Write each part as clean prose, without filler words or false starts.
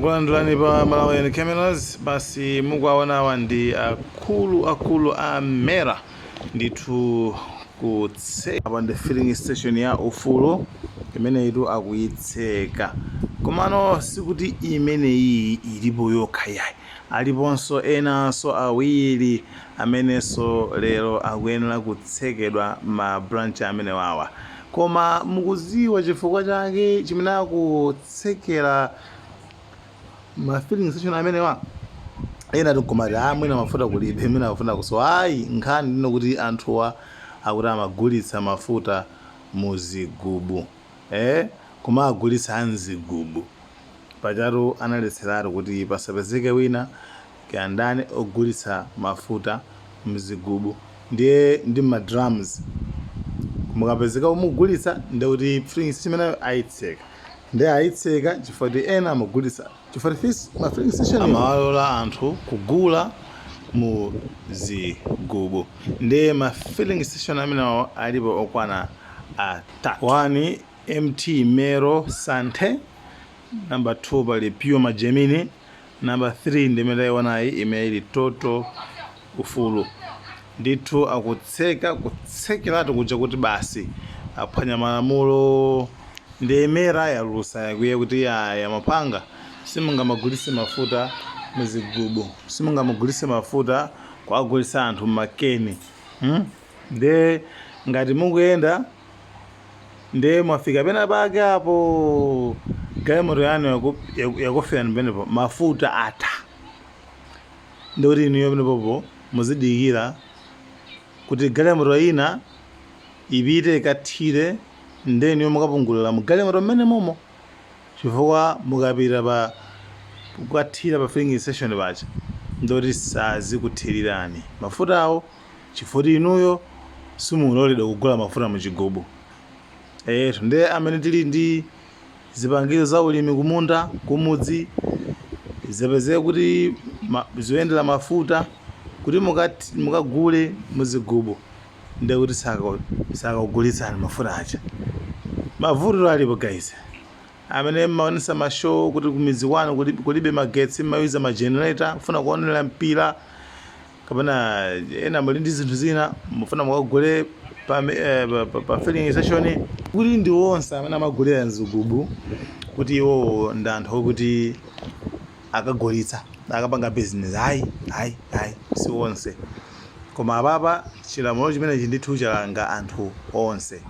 Takulandirani pa Malawian Cameras. Basi, mukuwaonawa ndi akulu akulu a MERA ndithu kutseka apa ndi filling station ya Ufulu imeneyitu akuyitseka. Komano sikuti imeneyi ilipo yokha yayi, aliponso enanso awiri amenenso lero akuyenera kutsekedwa ma branch amenewawa. Koma mukuziwa chifukwa chake chimene akutsekera ma filling station amenewa? Ena tikumati, "Ah, mwina mafuta kulibe, mwina mafuta kusowa." Ayi, nkhani ndino kuti anthuwa akuti amagulitsa mafuta muzigubu, koma agulitsa anzigubu. Pachatu analetseratu kuti pasapezeke wina kayandani ogulitsa mafuta mzigubu ndiye ndi ma drums. Mukapezeka mugulitsa, ndekuti filling station imeneyo ayitseka. Ndiye ayitseka chifukwa kuti ena amagulitsa, chifukwa kuti ma filling station amawalola anthu kugula mu zigubu. Ndiye ma filling station amenewo alipo okwana atatu: 1 MT Mero Sante, number 2 pali Puma Gemini, number 3 ndimene tayionayi imene ili Total Ufulu. Ndithu akutseka, kutsekeratu kuja kuti basi aphwanya malamulo. Ndi MERA yalusa, yakwiye kuti ya mapanga simungamagulitse mafuta muzigubu, simungamagulitse mafuta kuagulitsa anthu mmakeni, Nde ngati mukuyenda, nde mwafika pena pake apo, galimoto yanu yakufika pamenepo, mafuta atha, ndikuti inuyo pamenepopo muzidikira kuti galimoto ina ipite ikathire, nde inuyo mukapungulira mu galimoto mmene momo, chifukwa mukapita pa kukathira pa filling station paja, ndoti sazikuthirirani mafutawo, chifukwa inuyo simuloledwa kugula mafuta muchigubu. Nde amene tili ndi zipangizo za ulimi kumunda, kumudzi, zapezeka kuti zoyendera mafuta, kuti mukagule muzigubu, ndekuti sakakugulitsani mafuta aja. Mavuto alipo, guys. Amene mmaonesa ma show kuti kumidzi kwanu kulibe magetsi, mmayuza ma generator, mfuna kuonera mpira, kapena ena muli ndi zinthu zina mufuna mukagule pa filling station, kuti ndi onse amene amagulira mzigubu kuti iwowo ndi anthu okuti akagulitsa, akapanga business. Ayi, ayi, ayi, si onse. Koma apapa chilamulo chimenechi ndithu chalanga anthu onse.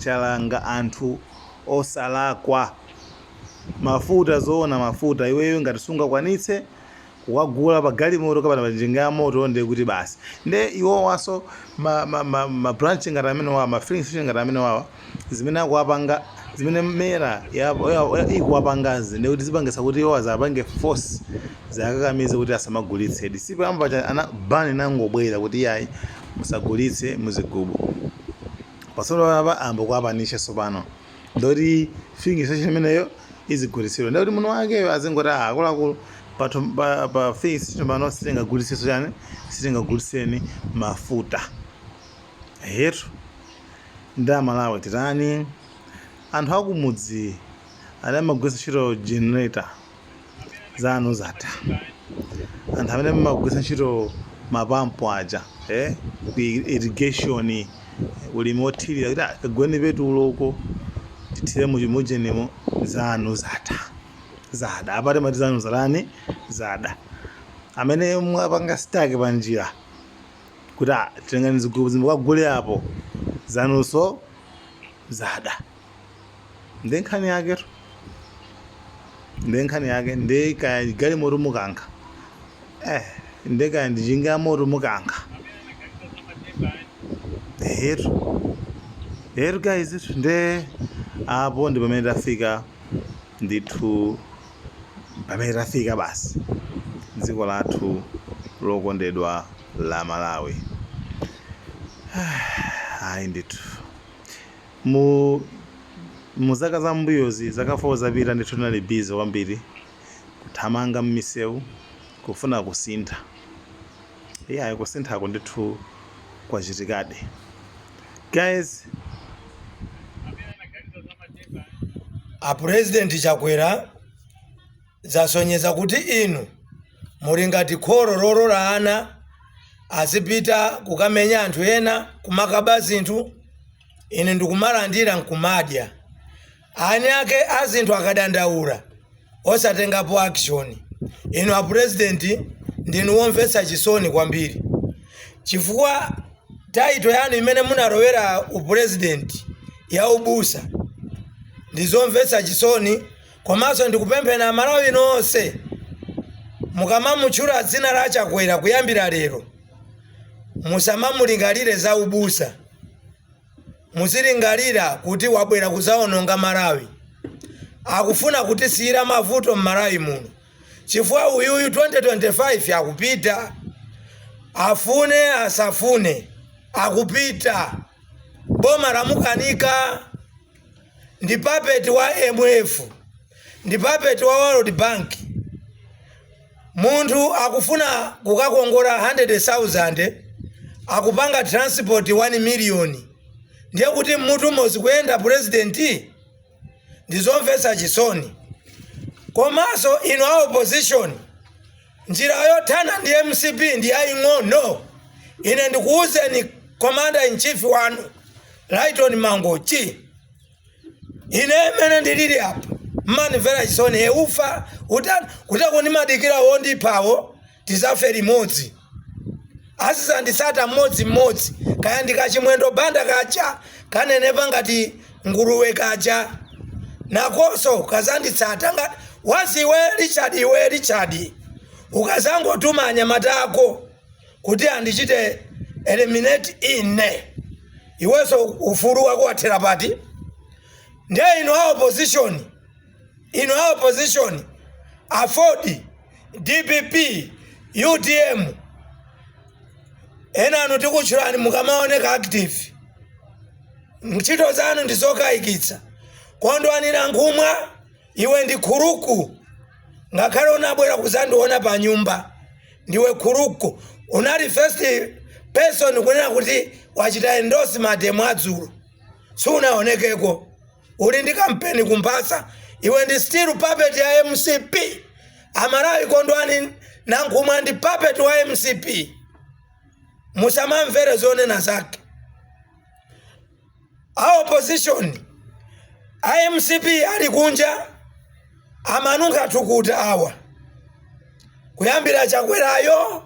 Chalanga anthu osalakwa. Mafuta zoona, mafuta iweyo ngati sungakwanitse kukagula pa galimoto kapena pa njinga ya moto, ndiye kuti basi. Nde iwowanso ma branch ngati amene wawa, ma filling station ngati amene wawa, zimene akuwapanga, zimene MERA ikuwapangazi, ndiye kuti zipangisa kuti iwo azapange force, zakakamize kuti asamagulitsedi. Sipamba cha ana ban inangobwera kuti iyayi, musagulitse muzigubu. Pasolo apa amba kuwapanisha sopano, ndoti filling station imeneyo izigulitsidwa, ndikuti muno wakeyo azingoti, "Ah, akuluakulu, pa filling station pano sitingagulitsenso chani, sitingagulitseni mafuta." Hetu, ndi Amalawi titani? Anthu akumudzi amene amagwiritsa ntchito generator, zanu zatha. Anthu amene mumagwiritsa ntchito mapampo aja, ku irrigation, ulimi wothirira, kuti, "Ah, kagweni petulo uko, tithire mujenimo," zanu zatha, zada. Apati mati zanu zatani? Zada. Amene mwapanga stuck pa njira kuti, "Ah, tengani zigubu zimukagule apo," zanunso zada. Ndi nkhani yake tu, ndi nkhani yake. Ndi kaya galimoto mukankha, ndi kaya ndi njinga ya moto mukankha. Hetu, hetu, guys, nde apo ndi pamene tafika ndithu, pamene tafika basi, dziko lathu lokondedwa la Malawi. Ayi ndithu, mu zaka zambuyozi, zaka 4 zapita, ndithu tinali busy kwambiri kuthamanga m'misewu kufuna kusintha. Iyayi, kusinthako ndithu kwachitikadi, guys. A President Chakwera. Zasonyeza kuti inu muli ngati kholo lolola ana azipita kukamenya anthu ena, kumakaba zinthu, ine ndikumalandira nkumadya. Ani ake azinthu akadandaula, osatengapo action. Inu a President, ndinu womvetsa chisoni kwambiri, chifukwa title yanu imene munalowera upresident ya ubusa ndizomvetsa chisoni. Komanso ndikupemphera Amalawi nonse, mukamamutchula dzina la Chakwera kuyambira lero, musamamulingalire za ubusa, muzilingalira kuti wabwera kuzaononga Malawi, akufuna kutisiyira mavuto m'Malawi muno, chifukwa uyuyu 2025 akupita, afune asafune, akupita. Boma lamukanika, ndi puppet wa IMF, ndi puppet wa World Bank. Munthu akufuna kukakongola 100,000, akupanga transport 1 million, ndiye kuti mmutu mozi kuyenda president? Ndizomvetsa chisoni. Komanso inu a opposition, njira yothana ndi MCP ndi yaying'ono. Ine ndikuwuzeni, commander in chief wanu Lighton Mangochi, ine imene ndilili apa mmandimvera chisoni. Eufa utani kutako, ndimadikira wondiphawo tizafe limodzi, azizandisata mmodzimmodzi, kaya ndikachimwendo Banda kacha kanenepa ngati nguluwe kacha, nakonso kazanditsata. Ngati waziwe Richard, iwe Richard, ukazangotuma anyamata ako kuti andichite eliminate ine, iwenso ufulu wako wathera pati? Ndiye inu a opposition, inu a opposition, AFORD, DPP, UTM, ena anu tikutchulani, mukamaoneka active, ntchito zanu ndizokayikitsa. Kondwani Nankhumwa, iwe ndi crook. Ngakhale unabwera kuzandiona pa nyumba, ndiwe crook. Unali first person kunena kuti wachita endorse mademo adzulo, sunaonekeko, uli ndi kampeni kumphasa. Iwe ndi still puppet ya MCP. Amalawi, Kondwani Nankhumwa ndi puppet wa MCP, musamamvere zonena zake. A opposition a MCP ali kunja amanunkha thukuta awa, kuyambira Chakwerayo,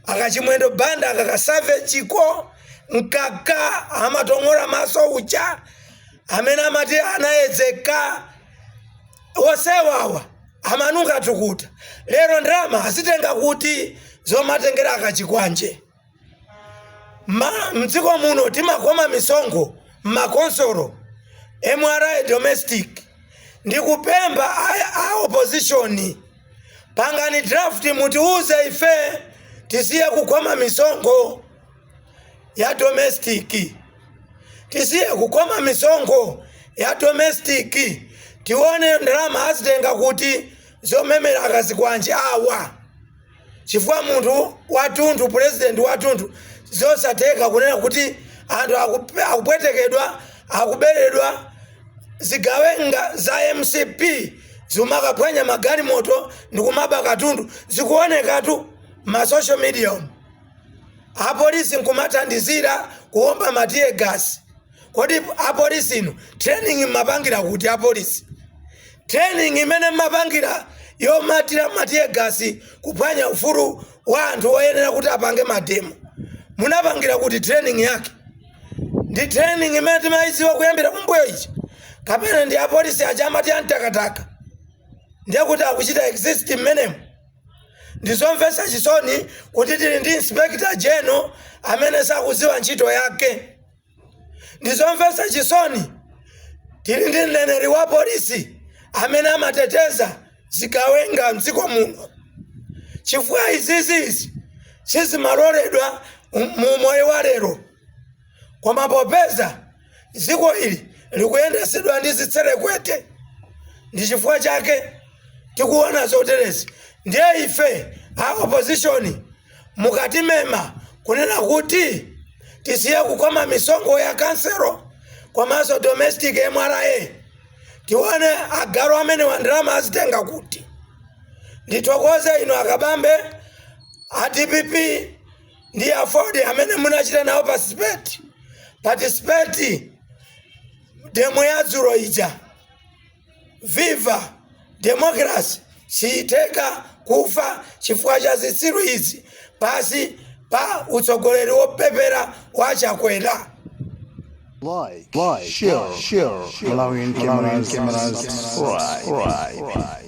akachimwendo Banda, akakasave chiko mkaka amatong'ola maso uja amene amati anayedzeka, osewawa amanunkha thukuta. Lero ndalama azitenga kuti zomatengera akachikwanje? Mdziko muno timakhoma misonkho m'makonsolo, MRA, domestic. Ndikupempha a opposition, pangani draft, mutiuze ife tisiye kukhoma misonkho ya domestic, tisiye kukhoma misonkho ya domestic, tione ndalama azitenga kuti zomemera akazikwanje awa, chifukwa munthu wathunthu, president wathunthu, zosatheka kunena kuti anthu akupwetekedwa, akuberedwa, zigawenga za MCP zimakaphwanya magalimoto ndikumaba katundu, zikuonekatu ma social media umu. Apolisi nkumathandizira kuomba ma tear gas. Kodi apolisi inu training mmapangira kuti? Apolisi, training imene mmapangira yomatira ma tear gas, kuphwanya ufulu wa anthu oyenera kuti apange mademo, munapangira kuti training yake? Ndi training imene timayidziwa kuyambira kumbuyo ichi, kapena ndi apolisi aja amati amtakataka, ndiye kuti akuchita exist mmenemo? Ndizomvetsa chisoni kuti tili ndi inspector general amene sakudziwa ntchito yake. Ndizomvetsa chisoni tili ndi mneneri wa polisi amene amateteza zigawenga mdziko muno, chifukwa izizizi sizimaloledwa mu moyo wa lero. Koma popeza dziko ili likuyendesedwa ndi zitserekwete, ndi chifukwa chake tikuona zoterezi. Ndiye ife a opposition, mukatimema kunena kuti tisiye kukhoma misonkho ya kanselo komanso domestic, MRA, tione agalu amene wandalama azitenga kuti. Ndithokoze inu akabambe a DPP ndi AFORD amene munachita nawo participate demo ya dzulo ija. Viva democracy! Siyitheka kufa chifukwa cha zitsiru izi pasi pa utsogoleri wopepera wa Chakwera. Like, share, Malawian cameras, subscribe.